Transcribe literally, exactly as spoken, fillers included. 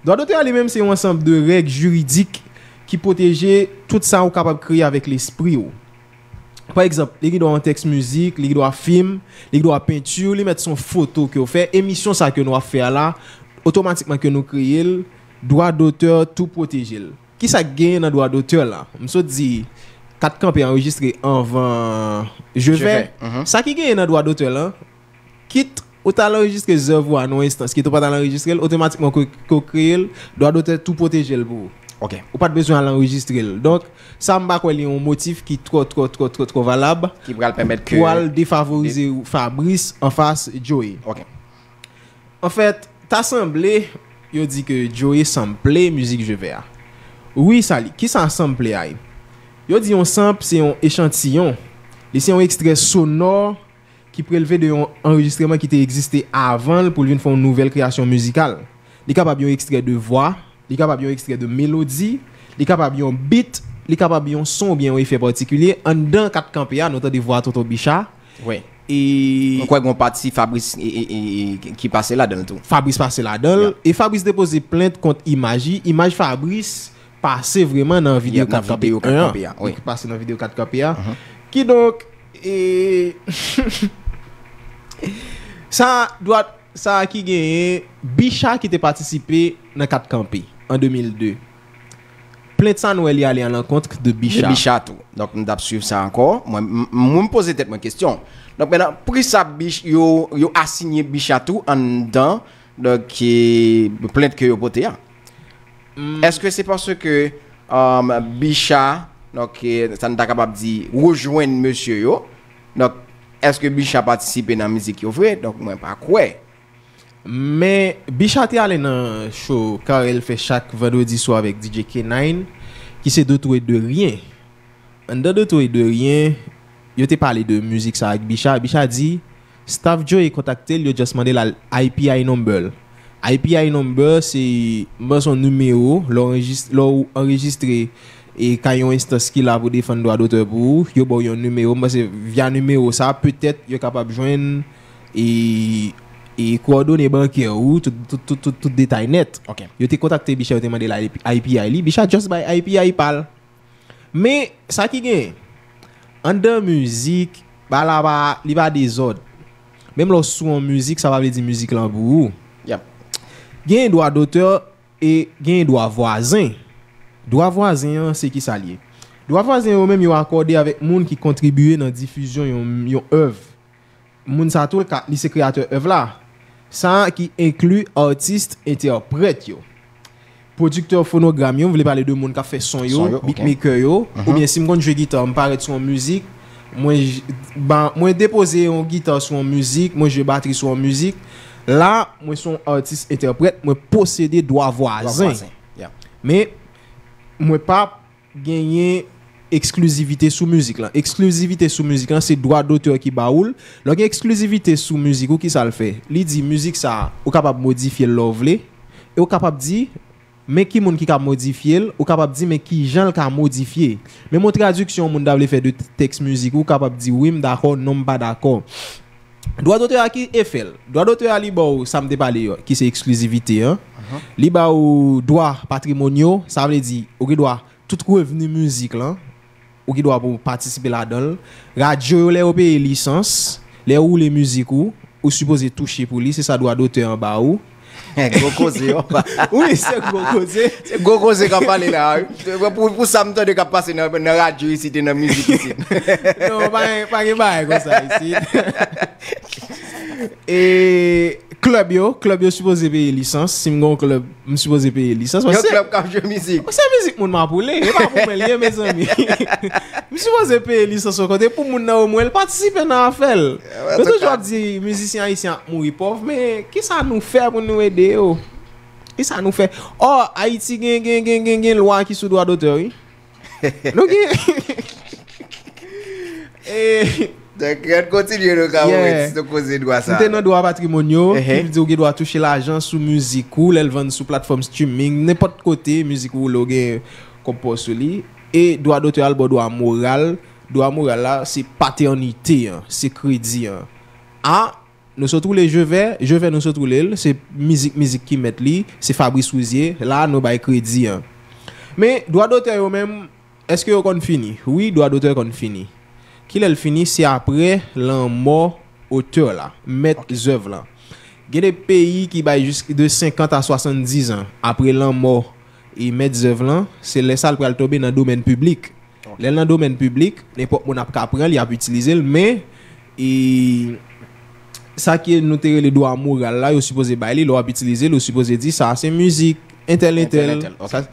Dwa dotè a li menm se yon ansanm de règ jiridik ki pwoteje tout sa ou kapab kreye avèk lespri w. Pa egzanp, li gen dwa yon tèks mizik, li gen dwa fim, li gen dwa penti, li mèt se yon foto ke w fè, emisyon sa ke nou ap fè a la, otomatikman ke nou kreye l, dwa dotè tou pwoteje l. Kisa k genyen nan dwa dotè la? M sot di Kat Kanpe anrejistre anvan Je vais. Sa ki genyen nan dwa dotè la, kit ou t al anrejistre zèv ou a nan yon enstans, kit ou pa t al anrejistre l, otomatikman ke, ke w kreye l, dwa dotè tou pwoteje l pou ou. Ok. Ou pa t bezwen al anrejistre l. Donk, sa m pa kwè li yon motif ki twò, twò, twò, twò, twò valab Ki pral pèmèt ke. pou al defavorize Fabrice anfas Joey. Ok. Anfèt, ta sanble yo di ke Joey sample mizik Je vais a. Wi, sa li. Kisa sample a ye? Yo di yon sample se yon echantiyon. Li se yon ekstrè sonò ki prelve de yon anrejistreman ki te egziste avan l pou l vin fè yon nouvèl kreyasyon mizikal. Li kapab yon ekstrè de vwa, li kapab yon ekstrè de melodi, li kapab yon beat, li kapab yon son oubyen yon efè patikilye. Anndan Kat Kanpe a, nou tande vwa Tonton Bicha. Wi. E Mwen kwè gen yon pati Fabrice e, e, e, e, ki pase ladan l tou. Fabrice pase ladan l. Yeah. E Fabrice depoze plent kont imaj li. Imaj Fabrice pase vrèman nan videyo Yeah, nan Kat Kanpe videyo Kat un an. Kanpe a, wi. Li pase nan videyo Kat Kanpe a. Kidonk, e, sa dwa sa ki genyen Bicha ki te patisipe nan Kat Kanpe an de mil de. Plent sa nou wè li ale a lankont de De Bicha. Bicha tou. Donk, m t ap swiv sa ankò. Mwen, m- m- mwen, m poze tèt mwen kesyon. Donk, mentnan, poukisa Bich, yo, yo asiyen Bicha tou anndan donk, e, plent ke yo pote a? Èske se paske um, Bicha, donk, e, sa n ta kapab di, rejwenn mesye yo? Donk, èske Bicha patisipe nan mizik yo vre? Donk, mwen pa kwè. Men Bicha te ale nan show Carel fè chak vandredi swa avèk D J K nine, ki se D'autres et de rien. Anndan D'autres et de rien, yo te pale de mizik sa ak Bicha. Bicha di, staff Joey kontakte l, yo just mande l al I P I number l. I P I number, se, m panse yon nimewo, lè w anrejis- lè w anrejistre e kay yon enstans ki la pou defann dwa dotè pou ou, yo ba w yon nimewo. M panse via nimewo sa, petèt yo kapab jwenn e, e kowòdone bankè ou, tout, tout, tout, tout, tout detay nèt. Ok. Yo te kontakte Bicha, yo te mande l I P I li. Bicha just bay I P I pa l. Men, sa ki gen, anndan mizik, ba la pa, li pa dezòd. Menm lè w sou yon mizik, sa pa vle di mizik lan pou ou. Yep. Gen dwa dotè e gen dwa vwazen. Dwa vwazen an, se ki sa l ye? Dwa vwazen yo menm yo akòde avèk moun ki kontribiye nan difizyon yon, yon èv. Moun sa tou, li se kreyatè èv la. Sa ki enkli atis entèprèt yo. Pwodiktè fonogram yo, m vle pale de moun k ap fè son yo, Son yo, ok. Beatmaker yo, oubyen si m konn jwe gita, m parèt sou yon mizik, mwen, j- ba, mwen depoze yon gita sou yon mizik, mwen jwe batri sou yon mizik. La, mwen se yon atis entèprèt, mwen posede dwa vwazen. Yeah. Men, mwen pa genyen eksklizivite sou mizik lan. Eksklizivite sou mizik lan, se dwa dotè ki ba ou l. Lè w gen eksklizivite sou mizik ou, ki sa l fè? Li di mizik sa, ou kapab modifye l lè w vle. E ou kapab di, men ki moun ki ka modifye l, ou kapab di, men ki jan l ka modifye. Menm yon tradiksyon yon moun ta vle fè de tèks mizik, ou kapab di, wi, m dakò, non, m pa dakò. Dwa dotè a ki efè l? Dwa dotè a li ba w, sa m te pale yo, ki se eksklizivite an. Li ba w dwa patrimonyo, sa vle di, ou gen dwa tout revni mizik lan, ou gen dwa pou w patisipe ladan l. Radyo yo, lè yo peye lisans, lè yo woule mizik ou, ou sipoze touche pou li, se sa dwa dotè an ba ou. Gwo koze yo. Wi, se gwo koze. Se gwo koze k ap pale la. Pou, pou sa m tande k ap pase nan, nan radyo isit e nan mizik isit. Non, pa gen, pa gen bagay konsa isit. E klèb yo, klèb yo sipoze peye lisans. Si m gen yon klèb, m sipoze peye lisans. Yon Paske klèb k ap jwe mizik. Se mizik moun mapoule, e pa pou mwen l ye, mezanmi. M sipoze peye lisans yon kote pou moun nan omwen l patisipe nan afè l. Yo toujou ap di mizisyen ayisyen ap mouri pòv, men kisa nou fè pou nou ede yo? Kisa nou fè? Ò, Ayiti gen, gen, gen, gen, gen lwa ki sou dwa dotè, wi. Nou gen. E, Donk, ann kontinye nou ka Yeah. wè sou koze dwa sa. M te nan dwa patrimonyo, Ehe. ki di ou gen dwa touche lajan sou mizik ou, lè l vann sou platfòm streaming, nenpòt kote mizik ou woule ou gen kòb pa w sou li. E dwa dotè a l ba w dwa moral. Dwa moral la, se patènite an, se kredi an. A, Nou sot woule Jevè, Jevè nou sot woule l, se mizik, mizik ki mèt li, se Fabrice Rouzier, la nou bay kredi an. Men, dwa dotè yo menm, èske yo konn fini? Wi, dwa dotè konn fini. Kilè l fini? Se apre lanmò otè la, mèt zèv lan. Gen de peyi ki bay jis de senkant a swasanndizan apre lanmò e mèt zèv lan, se lè sa l pral tonbe nan domèn piblik. Lè l nan domèn piblik, nenpòt moun ap ka pran l, y ap itilize l, men e, sa ke nou te rele dwa moral la, yo sipoze bay li, lè w ap itilize l, ou sipoze di sa se mizik entèl entèl. Sa,